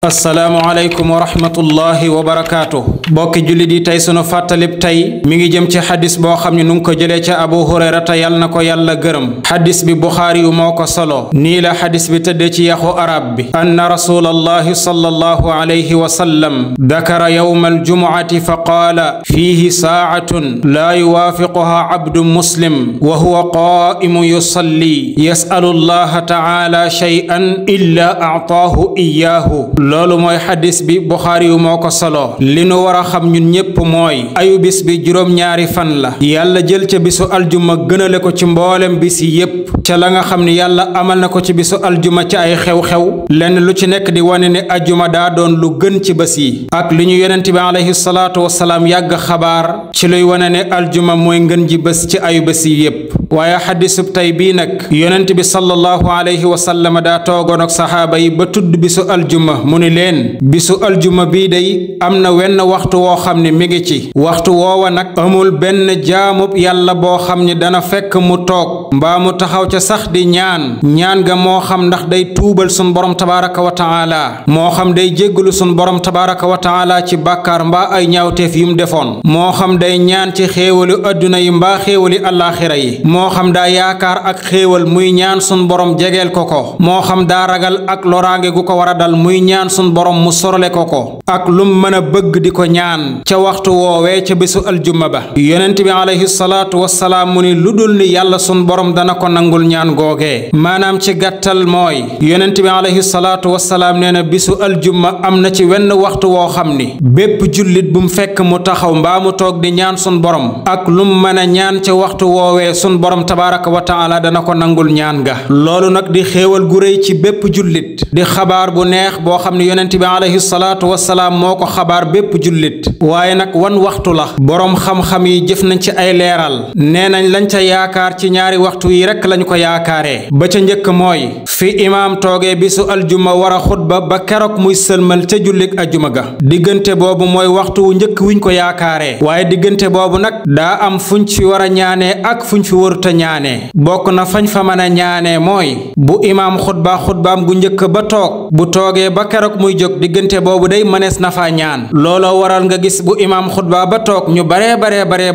assalaamu aleykum wa rahmatullahi wa barakaatu bokki jullit yi tey sunu fàttalib tey mi ngi jëm ci xadis boo xam ne nu ngi ko jëlee ca abu hurayrata yal na ko yàlla gërëm xadis bi buxaari yu moo ko solo nii la xadis bi tëdde ci yaxu arab bi anna rasulallahi sallallahu alayhi wa sallam dakara yawma aljumuati fa qaala fiihi saacatun laa yuwaafiquha abdu muslim wa huwa qaa'imun yusalli yasalu allaha taala shay'an illa actaahu iyaahu loolu mooy xadis bi buxaari yu moo ko solo li nu war a xam ñun ñépp mooy ayu bis bi juróom-ñaari fan la yàlla jël ca bisu aljuma gënale ko ci mboolem bis yi yépp ca la nga xam ni yàlla amal na ko ci bisu aljuma ci ay xew-xew lenn lu ci nekk di wane ne ajuma daa doon lu gën ci bés yi ak li ñu yonent bi alayhi salaatu wasalaam yàgg xabaar ci luy wane ne aljuma mooy ngën ji bés ci ayu bés yi yépp waaye xadisub tey bii nag yonent bi sallallahu alayhi wa sallam daa toogoon ak saxaaba yi ba tudd bisu aljuma mu ni leen bisu aljuma bii day am na wenn waxtu woo xam ne mi ngi ci waxtu woowa nag amul benn jaamub yàlla boo xam ni dana fekk mu toog mbaa mu taxaw ca sax di ñaan ga moo xam ndax day tuubal sun borom tabaraka wa taala moo xam day jéggalu sun borom tabaraka wa taala ci bàkkaar mbaa ay ñaawteef yum defoon moo xam day ñaan ci xéewali adduna yi mbaa xéewali allaaxira yi moo xam daa yaakaar ak xéewal muy ñaan sun borom jegeel ko moo xam daa ragal ak loraange gu ko war a dal muy ñaan sun borom mu sorale ko ak lum mën a bëgg di ko ñaan ca waxtu woowee ca bésu aljuma ba yonent bi alayhi salaatu wassalaam mu ni lu dul ni yàlla sun borom dana ko nangul ñaan googee maanaam ci gàttal mooy yonent bi alayhi salaatu wassalaam nee na bisu aljuma am na ci wenn waxtu woo xam ni bépp jullit bu mu fekk mu taxaw mbaa mu toog di ñaan sun borom ak lum mën a ñaan ca waxtu woowee sun borom tabaraka wa taala dana ko nangul ñaan ga loolu nag di xéewal gu réy ci bépp jullit di xabaar bu neex boo xam ne yonent bi alayhi salaatu wassalaam moo ko xabaar bépp jullit waaye nag wan waxtu la boroom xam-xam yi jëf nañ ci ay leeral nee nañ lañ ca yaakaar ci ñaari waxtu yi rekk lañu ko yaakaaree ba ca njëkk mooy fi imaam toogee bisu aljuma war a xutba ba keroog muy sëlmal ca jullik aljuma ga diggante boobu mooy waxtu wu njëkk wiñ ko yaakaaree waaye diggante boobu nag daa am fuñ fi war a ñaanee ak fuñ fi waruta ñaanee bokk na fañ fa mën a ñaanee mooy bu imaam xutbaam gu njëkk ba toog bu toogee ba keroog muy jóg diggante boobu day mënees na faa ñaan looloo waral nga gis bu imaam xutba ba toog ñu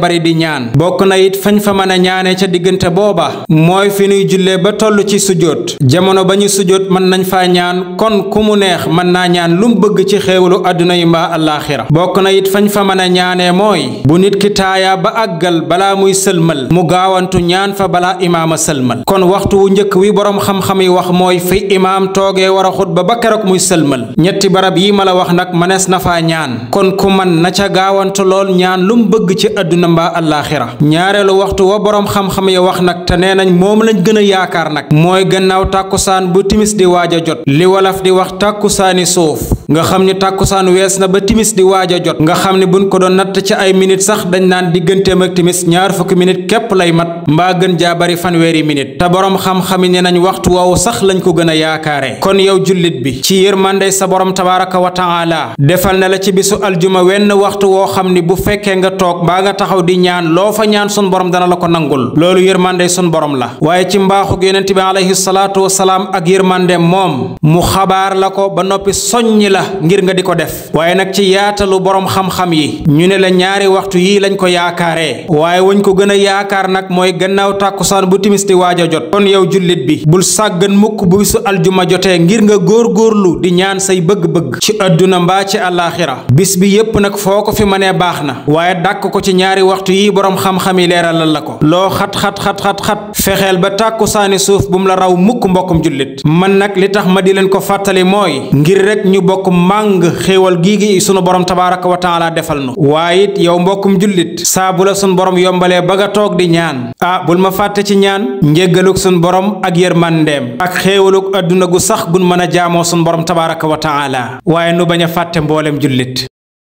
bari di ñaan bokk na it fañ fa mën a ñaanee ca diggante booba mooy fi nuy jullee ba toll ci sujjóot jamono ba ñu sujjóot mën nañ faa ñaan kon ku mu neex mën naa ñaan lum bëgg ci xéewalu àdduna yi mbaa allaaxira bokk na it fañ fa mën a ñaanee mooy bu nit ki taayaa ba àggal balaa muy sëlmal mu gaawantu ñaan fa balaa imaama sëlmal kon waxtu wu njëkk wi boroom xam-xam yi wax mooy fi imaam toogee war a xutba ba keroog muy sëlmal ñetti barab yi ma la wax nag mënees na faa ñaan kon ku man na ca gaawantu lool ñaan lum bëgg ci àdduna mbaa allaaxira ñaareelu waxtu wa boroom xam-xam yi wax nag te nee nañ moom lañ gën a yaakaar nag mooy gannaaw tàkkusaan bu timis di waaj a jot li walaf di wax tàkkusaani suuf nga xam ni tàkkusaan wees na ba timis di waaj a jot nga xam ni buñ ko doon natt ci ay minit sax dañ naan digganteem ak timis ñaar fukki minit képp lay mat mbaa gën jaa bari fanweeri minit te boroom xam-xam yi ne nañ waxtu woowu sax lañ ko gën a yaakaare kon yow jullit bi ci yërmande sa borom tabaraka wa taala defal na la ci bisu aljuma wenn waxtu woo xam ni bu fekkee nga toog mbaa nga taxaw di ñaan loo fa ñaan sun borom dana la ko nangul loolu yërmande sun borom la waaye ci mbaaxug yonent bi alayhi salaatu wasalaam ak yërmande moom mu xabaar la ko ba noppi soññi la ngir nga di ko def waaye nag ci yaatalu boroom xam-xam yi ñu ne la ñaari waxtu yii lañ ko yaakaaree waaye wañ ko gën a yaakaar nag mooy gannaaw tàkkusaan bu timis di waaj a jot kon yow jullit bi bul sàggan mukk bu bisu aljuma jotee ngir nga góor-góorlu di ñaan say bëgg-bëgg ci àdduna mbaa ci àllaaxira bis bi yépp nag foo ko fi mënee baax na waaye dàkk ko ci ñaari waxtu yi boroom xam-xam yi leeralal la ko loo xat fexeel ba tàkkusaani suuf bu mu la raw mukk mbokkum jullit man nag li tax ma di leen ko fàttali mooy ngir rek ñu bokk màng xéewal gi sunu borom tabaraka wa taala defal nu waaye it yow mbokkum jullit saa bu la sunu borom yombalee ba nga toog di ñaan bul ma fàtte ci ñaan njéggaluk sunu borom ak yërmandeem ak xéewaluk àdduna gu sax gun mën a jaamoo sunu borom tabaraka wa taala waaye nu bañ a fàtte mboolem jullit